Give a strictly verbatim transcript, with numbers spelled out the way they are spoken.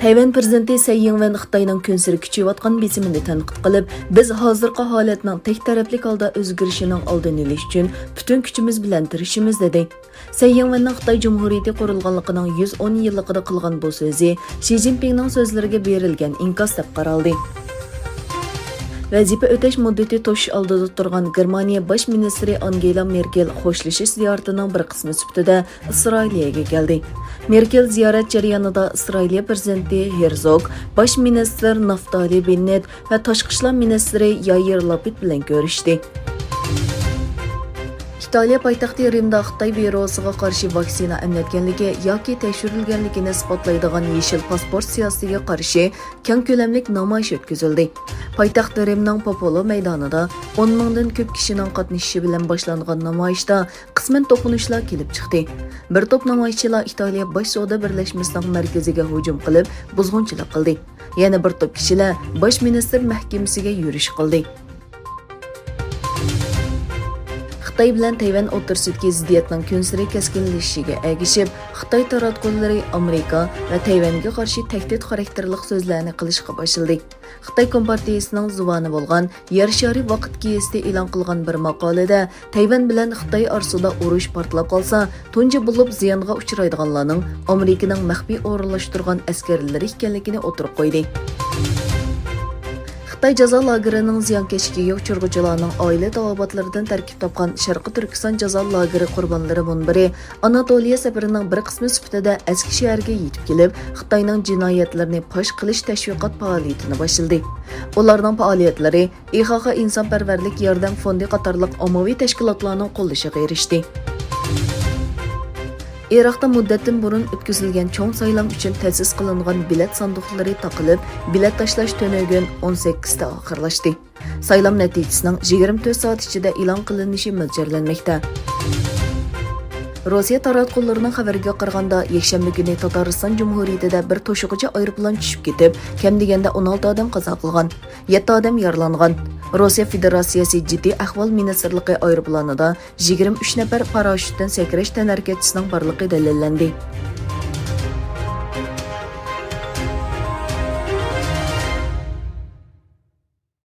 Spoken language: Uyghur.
تەيۋەن پىرېزىدېنتى سەي يىڭۋېن خىتاينىڭ كۈنسېرى كۈچىيىۋاتقان بېسىمىنى تەنقىد قىلىپ، بىز ھازىرقى ھالەتنىڭ تەك تەرەپلىك ھالدا ئۆزگىرىشىنىڭ ئالدىنى ئېلىش ئۈچۈن پۈتۈن كۈچىمىز بىلەن تىرىشىمىز، دېدى. سەي يىڭۋېننىڭ خىتاي جۇمھۇرىيىتى قۇرۇلغانلىقىنىڭ يۈز ئون يىللىقىدا قىلغان بۇ سۆزى شى جىنپىڭنىڭ سۆزلىرىگە بېرىلگەن ئىنكاس دەپ قارالدى. ۋەزىپە ئۆتەش مۇددىتى توشۇش ئالدىدا تۇرغان گېرمانىيە باش مىنىستىرى ئانگېلا مېركېل خوشلىشىش زىيارىتىنىڭ بىر قىسمى سۈپىتىدە ئىسرائىلىيەگە كەلدى. مېركېل زىيارەت جەريانىدا ئىسرائىلىيە پىرېزىدېنتى ھېرزوگ، باش مىنىستىر نافتالى بېننېت ۋە تاشقى ئىشلار مىنىستىرى يائىر لاپىد بىلەن كۆرۈشتى. ئىتالىيە پايتەختى رىمدا خىتاي ۋىرۇسىغا قارشى ۋاكسىنا ئەملەتكەنلىكى ياكى تەكشۈرۈلگەنلىكىنى ئىسپاتلايدىغان يېشىل پاسپورت سىياسىتىگە قارشى كەڭ كۆلەملىك نامايىش ئۆتكۈزۈلدى. پايتەخت رىمنىڭ پوپولو مەيدانىدا ئون مىڭدىن كۆپ كىشىنىڭ قاتنىشىشى بىلەن باشلانغان نامايىشتا قىسمەن توقۇنۇشلار كېلىپ چىقتى. بىر توپ نامايىشچىلار ئىتالىيە باش سودا بىرلەشمىسىنىڭ مەركىزىگە ھۇجۇم قىلىپ، بۇزغۇنچىلىق قىلدى. يەنە بىر توپ كىشىلەر باش مىنىستىر مەھكىمىسىگە يۈرۈش قىلدى. خىتاي بىلەن تەيۋەن ئوتتۇرىسىدىكى زىددىيەتنىڭ كۈنسېرى كەسكىنلىشىشىگە ئەگىشىپ، خىتاي تاراتقۇلىرى ئامېرىكا ۋە تەيۋەنگە قارشى تەھدىت خاراكتېرلىق سۆزلەرنى قىلىشقا باشلىدى. خىتاي كومپارتىيىسىنىڭ زۇۋانى بولغان يەر شارى ۋاقىت گېزىتى ئېلان قىلغان بىر ماقالىدە، تەيۋەن بىلەن خىتاي ئارىسىدا ئۇرۇش پارتلاپ قالسا، تۇنجى بولۇپ زىيانغا ئۇچرايدىغانلارنىڭ ئامېرىكىنىڭ مەخپىي ئورۇنلاشتۇرغان ئەسكەرلىرى ئىكەنلىكىنى ئوتتۇرىغا قويدى. خىتاي جازا لاگېرىنىڭ زىيانكەشلىكىگە ئۇچرىغۇچىلارنىڭ ئائىلە تاۋابىئاتلىرىدىن تەركىب تاپقان شەرقىي تۈركىستان جازا لاگېرى قۇربانلىرى مۇنبىرى ئاناتولىيە سەپىرىنىڭ بىر قىسمى سۈپىتىدە ئەسكى شەھەرگە يېتىپ كېلىپ، خىتاينىڭ جىنايەتلىرىنى پاش قىلىش تەشۋىقات پائالىيىتىنى باشلىدى. ئۇلارنىڭ پائالىيەتلىرى ئىخاخا ئىنسانپەرۋەرلىك ياردەم فوندى قاتارلىق ئاممىۋى تەشكىلاتلارنىڭ قوللىشىغا ئېرىشتى. ئىراقتا مۇددەتتىن بۇرۇن ئۆتكۈزۈلگەن چوڭ سايلام ئۈچۈن تەسىس قىلىنغان بېلەت ساندۇقلىرى تاقىلىپ، بېلەت تاشلاش تۈنۈگۈن ئون سەككىزدە ئاخىرلاشتى. سايلام نەتىجىسىنىڭ يىگىرمە تۆت سائەت ئىچىدە ئېلان قىلىنىشى مۆلچەرلەنمەكتە. روسىيە تاراتقۇلىرىنىڭ خەۋىرىگە قارىغاندا، يەكشەنبە كۈنى تاتارىستان جۇمھۇرىيىتىدە بىر توشۇغۇچە ئايروپىلان چۈشۈپ كېتىپ، كەم دېگەندە ئون ئالتە ئادەم قازا قىلغان، يەتتە ئادەم يارىلانغان. روسىيە فېدېراتسىيەسى جىددىي ئەھۋال مىنىستىرلىقى ئايروپىلانىدا يىگىرمە ئۈچ نەپەر پاراشوتتىن سەكرەش تەنھەرىكەتچىسىنىڭ بارلىقى دەلىللەندى.